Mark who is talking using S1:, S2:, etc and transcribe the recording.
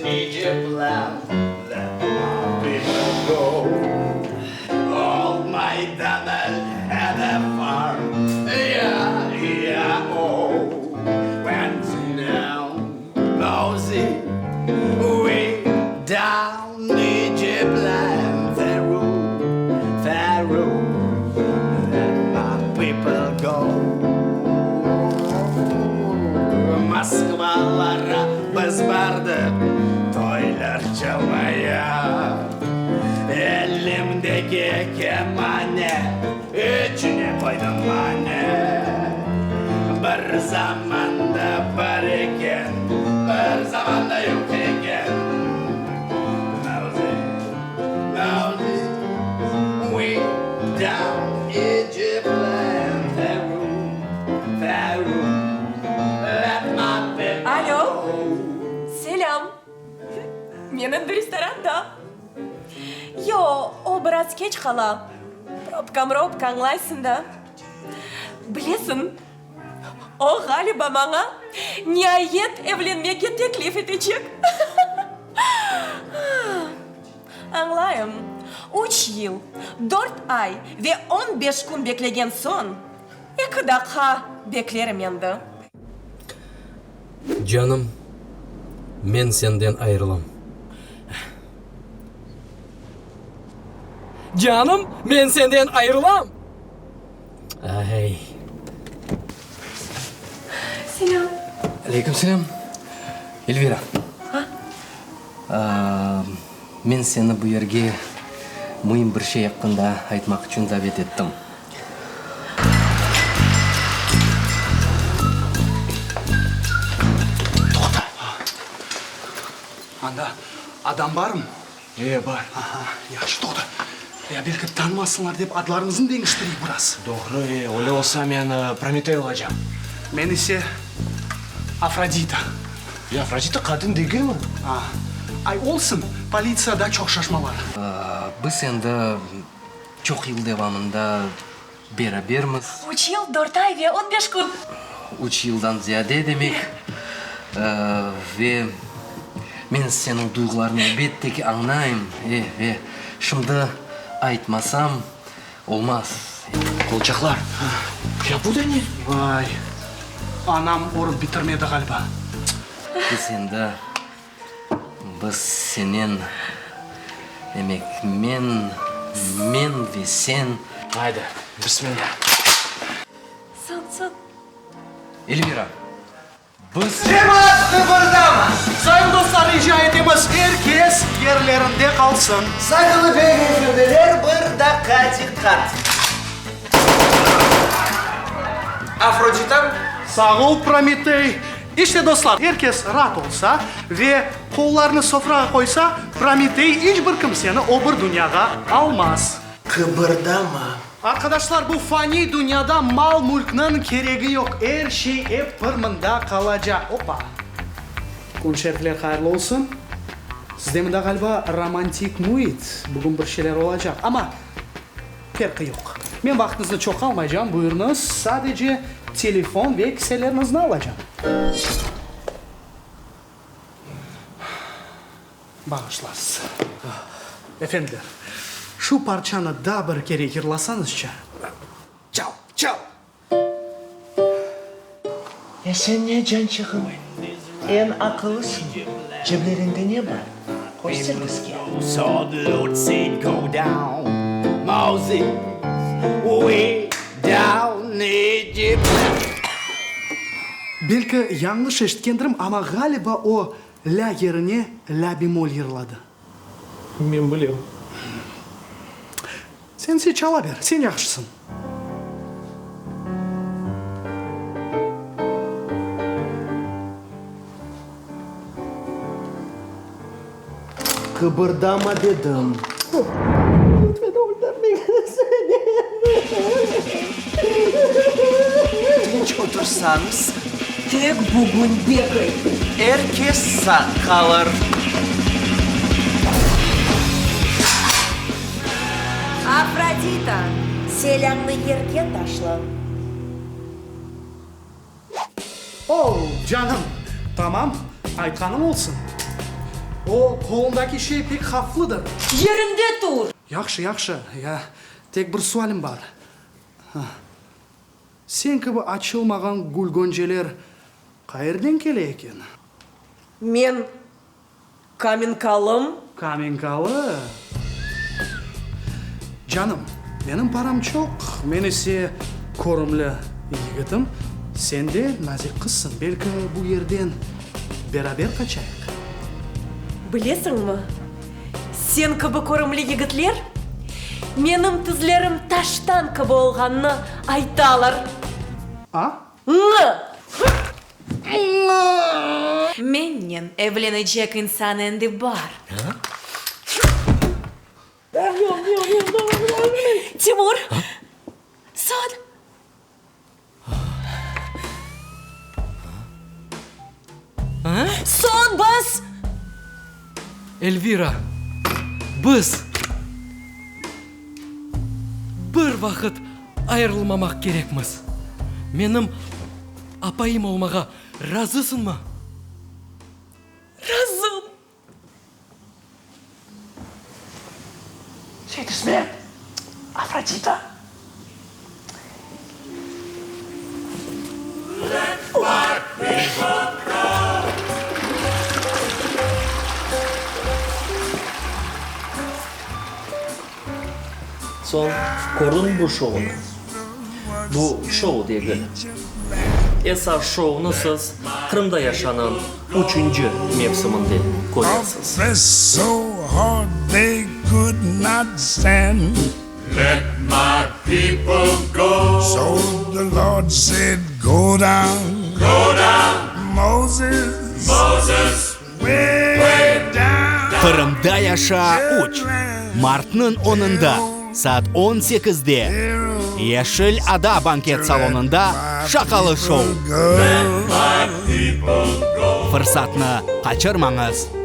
S1: Egypt land, let my people go. Old MacDonald had a farm, E-I-E-I-O. Went down Moses, way down Egypt land, Pharaoh, Pharaoh, let my people go. Moskvalara biz bardıq toylar çalmaya, Elimdeki kemane içine qoydım mane. Bir zamanda bar eken, bir zamanda yoq eken. Moses, Moses, way down Egypt land, Pharaoh, Pharaoh, let my people
S2: Alo,
S1: go.
S2: selâm. Men endi restoranda. Yoq, o biraz keç qala. Probka-mrobka, añlaysıñ da. Bilesiñ, o, ğaliba, maña niayet evlenmege teklif etecek. Añlayım, üç yıl, dört ay ve on beş kün beklegen soñ, eki daqqa beklerim endi.
S3: Canım, men senden ayırılam. Canım, men senden ayırılam. Ay.
S2: Selâm.
S3: Aleyküm selâm. Elvira. A? Men seni bu yerge müim bir şey aqqında aytmaq içün davet ettim.
S4: Toqta! Anda adam barmı?
S5: E, bar.
S4: Aha, yahşı, toqta. Ya belki tanımasınlar dep adlarımıznı deñiştireyik biraz.
S5: Doğru, e, öyle olsa men Prometey olacam.
S4: Men ise Afrodita.
S5: Ya Afrodita qadın degilmi?
S4: A, ay, olsun, politsiyada çoq şaşmalar.
S3: Biz endi çoq yıl devamında berabermiz.
S2: Üç yıl, dört ay ve on beş kün.
S3: Üç yıldan ziyade demek. Ve men seniñ duyğularıñnı elbette ki añlayım. E, e, şimdi aytmasam, olmaz.
S5: Qolçaqlar. Ya bu da ne?
S4: Vay, anam örüp bitirmedi ğaliba.
S3: Biz endi, biz senen, demek, men, men ve sen.
S5: Ayda, bismillâ.
S2: Soñ, soñ.
S3: Elvira, biz.
S4: Cemaat, qıbırdama! Sayın dostlar, rica etemiz, er kes yerlerinde qalsın.
S1: Sayğılı bey ve efendiler, bir daqqa diqqat!
S5: Afroditam.
S4: Sağ ol, Prometey. İşte, dostlar, er kes raat olsa ve qollarını sofrağa qoysa, Prometey iç bir kimseni o bir dünyağa almaz.
S1: Qıbırdama!
S4: Arqadaşlar, bu faniy dünyada mal-mülkniñ keregi yoq, er şey ep bir mında qalacaq. Opa! Kün şerifler hayırlı olsun! Sizde mında, ğaliba, romantik müit, bugün bir şeyler olacaq. Amma ferqı yoq. Men vaqtıñıznı çoq almaycam, buyurıñız, sadece telefon ve kiseleriñizni alacam. Bağışlarsız. Efendiler, şu parçanı daa bir kere yırlasañızça. Çal, çal!
S1: Ya sen ne, cançığım? Eñ aqıllısıñ. Ceblerinde ne bar? Köster bizge.
S4: Belki yañlış eşitkendirim, amma ğaliba o Lâ yerine lâ bemol yırladı.
S5: Men bilem.
S4: Sen ise çala ber, sen yahşısıñ.
S1: Qıbırdama dedim. Tınç otursañız.
S2: Tek bugün degil.
S1: Er kes sağ qalır.
S6: Afrodita, silâñnı yerge taşla.
S4: O, canım, tamam, aytqanıñ olsun. O qolundaki şey pek havflıdır.
S6: Yerinde tur!
S4: Yahşı, yahşı. Ya, tek bir sualim bar. Sen kibi açılmağan gülgönceler qayerden kele eken?
S2: Men kamenkalım.
S4: Kamenkalı? Canım, menim param çoq, men ise körümli yigitim, sen de nazik qızsıñ, belki bu yerden beraber qaçayıq?
S2: Bilesiñmi, sen kibi körümli yigitler menim tizlerim taştan kibi olğanını aytalar.
S4: A?
S2: Ñ! Mennen evlenecek insan endi bar. Timur! Son! Soñ biz!
S3: Elvira, biz bir vaqıt ayırılmamaq kerekmiz. Menim apayım olmağa razısıñmı?
S2: Razım.
S1: Seytismet, Afrodita.
S7: Soñ kördiñ bu şounı? Bu şou degil. Esas şounı siz Qırımda yaşanıñ üçünci mevsiminde körersiz.
S8: Qırımda yaşa üç, Martnıñ onında, saat on sekizde, Yeşil ada banket salonında Şaqalı şou! Fırsatnı qaçırmañız!